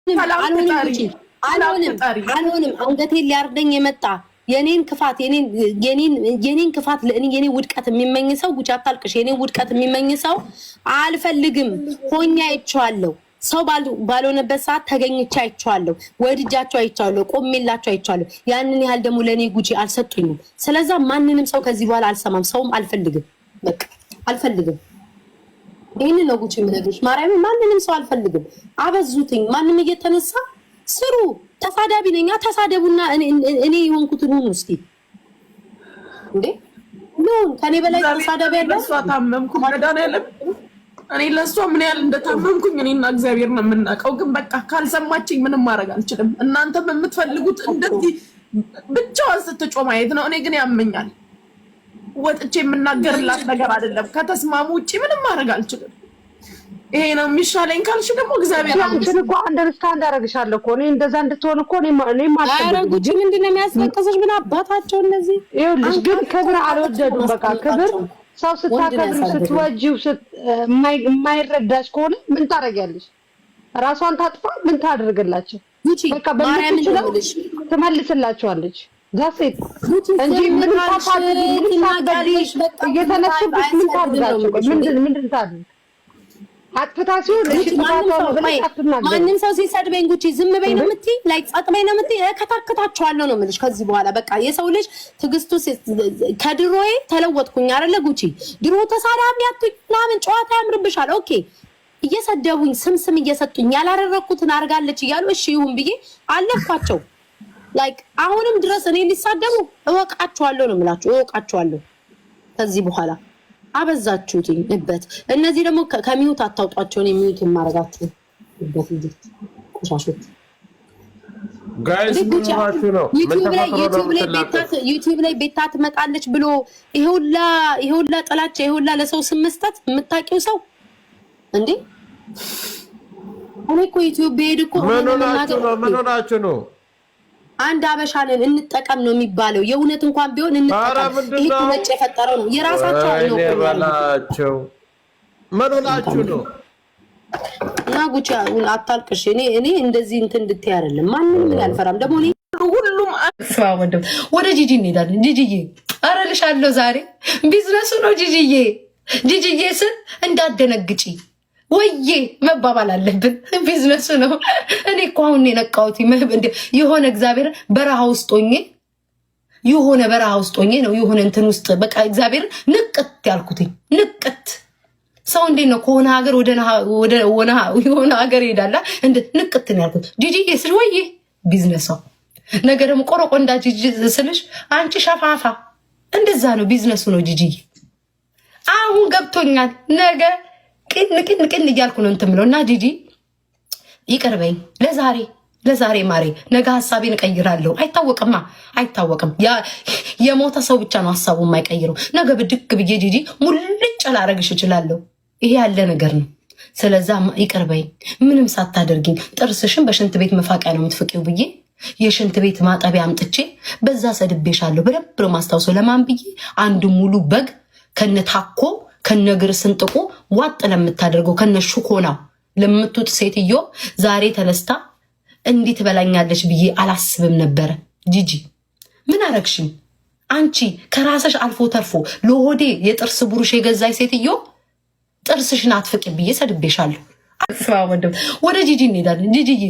አልሆንም፣ አልሆንም፣ አልሆንም። አንገቴን ሊያርደኝ የመጣ የኔን ክፋት፣ የኔን ክፋት፣ ለእኔ የኔ ውድቀት የሚመኝ ሰው፣ ጉቺ አታልቅሽ። የኔን ውድቀት የሚመኝ ሰው አልፈልግም። ሆኛ አይቼዋለሁ። ሰው ባልሆነበት ሰዓት ተገኝቼ አይቼዋለሁ። ወድጃቸው አይቼዋለሁ። ቆሜላቸው አይቼዋለሁ። ያንን ያህል ደግሞ ለእኔ ጉቺ አልሰጡኝም። ስለዛ ማንንም ሰው ከዚህ በኋላ አልሰማም። ሰውም አልፈልግም። በቃ አልፈልግም። ይህንን ነው ጉቺ የምነግርሽ። ማርያምን ማንንም ሰው አልፈልግም። አበዙትኝ። ማንም እየተነሳ ስሩ። ተሳዳቢ ነኛ፣ ተሳደቡና እኔ የሆንኩትን ሁኑ እስኪ። እንዴ ምን ከኔ በላይ ተሳዳቢ ያለ? ለእሷ ታመምኩ። መድኃኒዓለም፣ እኔ ለእሷ ምን ያህል እንደታመምኩኝ እኔና እግዚአብሔር ነው የምናውቀው። ግን በቃ ካልሰማችኝ ምንም ማድረግ አልችልም። እናንተም የምትፈልጉት እንደዚህ ብቻዋን ስትጮህ ማየት ነው። እኔ ግን ያመኛል። ወጥቼ የምናገርላት ነገር አይደለም። ከተስማሙ ውጭ ምንም ማድረግ አልችልም። ይሄ ነው የሚሻለኝ ካልሽ ደግሞ እግዚአብሔር አንቺን እኮ understand አደርግሻለሁ እኮ። እኔ እንደዛ እንድትሆን እኮ እኔም ኧረ አልፈልግም። ጉቺ፣ ምንድን ነው የሚያስለቅስሽ? ምን አባታቸው እነዚህ ይኸውልሽ ግን ክብር አልወደዱም። በቃ ክብር ሰው ስታከብሪ ስትወጂው የማይረዳሽ ከሆነ ምን ታደርጊያለሽ? ራሷን ታጥፋ፣ ምን ታደርግላቸው? ጉቺ በቃ ማርያምን ነው በምትችለው የምልሽ። ትመልስላቸዋለች። That's it ጉቺ እንጂ ዝም ምን ካልሽ ታታድርጊ፣ ምን ሳትበድይ ትናቂያለሽ። በቃ እየተነሱብሽ ምን አያስፈልግም ነው ታድርጋቸው? ቆይ የምልሽ። ምንድን ምንድን ታድርግ? አጥፍታ ሲሆን እሺ ጉቺ ማንም ጥፋቷ ሰው ነው ብለሽ ቆይ አትናገሪ። ማንም ሰው ሲሰድበኝ ጉቺ ዝም በይ ነው የምትይ? Like ጸጥ በይ ነው የምትይ? እከታከታችኋለሁ ነው የምልሽ። ከዚህ በኋላ በቃ የሰው ልጅ ትዕግስቱ ከድሮዬ ተለወጥኩኝ አይደለ ጉቺ? ድሮ ተሳዳቢ አትሁኝ ምናምን ጨዋታ ያምርብሻል። Okay፣ እየሰደቡኝ ስም ስም እየሰጡኝ ያላደረኩትን አድርጋለች እያሉ እሺ ይሁን ብዬ አለፍኳቸው። Like አሁንም ድረስ እኔ ሊሳደቡ እወቃቸዋለሁ ነው የምላችሁ፣ እወቃቸዋለሁ። ከዚህ በኋላ አበዛችሁትኝ እበት። እነዚህ ደግሞ ከ mute አታውጧቸውን። የ mute የማረጋችሁ እበት ልጆች ቆሻሾች። Guys፣ ምን ሆናችሁ ነው? ምን ዩቲዩብ ላይ ተፈጥሮ ነው ዩቲዩብ ላይ ቤታ የምትላቀሱ? ዩቲዩብ ላይ ቤታ ትመጣለች ብሎ ይሄ ሁላ ይሄ ሁላ ጥላቻ፣ ይሄ ሁላ ለሰው ስም መስጠት፣ የምታውቂው ሰው እንዴ? እኔ እኮ ዩቲዩብ ብሄድ እኮ ምን እውነት ሆናችሁ ለመናገር ነው? ምን ሆናችሁ ነው? አንድ አበሻ ነን፣ እንጠቀም ነው የሚባለው። የእውነት እንኳን ቢሆን ኧረ እንጠቀም። ምንድን ይሄ እኮ ነው? ነጭ የፈጠረው ነው፣ የራሳቸው ነው ወይኔ እኮ የሚያደርጉት። በላቸው። ምን ሆናችሁ ነው? እና ጉቺ አታልቅሽ። እኔ እንደዚህ እንትን እንድትይ አይደለም። ማንንም እኔ አልፈራም። ደግሞ እኔ ሁሉም ወደ ጂጂ እንሄዳለን። ጂጂዬ አረልሻለሁ። ዛሬ ቢዝነሱ ነው ጂጂዬ። ጂጂዬ ስል እንዳትደነግጪ፣ ወዬ መባባል አለብን። ቢዝነሱ ነው። እኔ እኮ አሁን የነቃሁት የሆነ እግዚአብሔር በረሃ ውስጥ ሆኜ፣ የሆነ በረሃ ውስጥ ሆኜ ነው፣ የሆነ እንትን ውስጥ በቃ እግዚአብሔር ንቅት ያልኩትኝ ንቅት። ሰው እንዴት ነው ከሆነ ሀገር ወደ የሆነ ሀገር ይሄዳላ? እንደ ንቅት ነው ያልኩት። ጂጂዬ ስል ወዬ ቢዝነሷ፣ ነገ ደግሞ ቆረቆንዳ ጂጂ ስልሽ አንቺ ሸፋፋ፣ እንደዛ ነው። ቢዝነሱ ነው ጂጂዬ። አሁን ገብቶኛል። ነገ ቅን ቅን ቅን እያልኩ ነው እንትን ምለው። እና ጂጂ ይቅርበኝ ለዛሬ፣ ለዛሬ ማሬ፣ ነገ ሀሳቤን እቀይራለሁ። አይታወቅማ፣ አይታወቅም። የሞተ ሰው ብቻ ነው ሀሳቡ የማይቀይረው። ነገ ብድግ ብዬ ጂጂ ሙልጭ ላረግሽ እችላለሁ። ይሄ ያለ ነገር ነው። ስለዛ ይቅርበኝ። ምንም ሳታደርጊኝ ጥርስሽን በሽንት ቤት መፋቂያ ነው የምትፍቂው ብዬ የሽንት ቤት ማጠቢያ አምጥቼ በዛ ሰድቤሻለሁ። በደንብ ነው ማስታውሰው። ለማን ብዬ? አንድ ሙሉ በግ ከነ ታኮ ከነ እግር ስንጥቁ ዋጥ ለምታደርገው፣ ከነ ሹኮናው ለምትውጥ ሴትዮ ዛሬ ተነስታ እንዲህ ትበላኛለች ብዬ አላስብም ነበረ። ጂጂ ምን አረግሽኝ? አንቺ ከራስሽ አልፎ ተርፎ ለሆዴ የጥርስ ብሩሽ የገዛች ሴትዮ ጥርስሽን አትፍቂ ብዬ ሰድቤሻለሁ። ወደ ጂጂ እንሄዳለን። ጂጂዬ።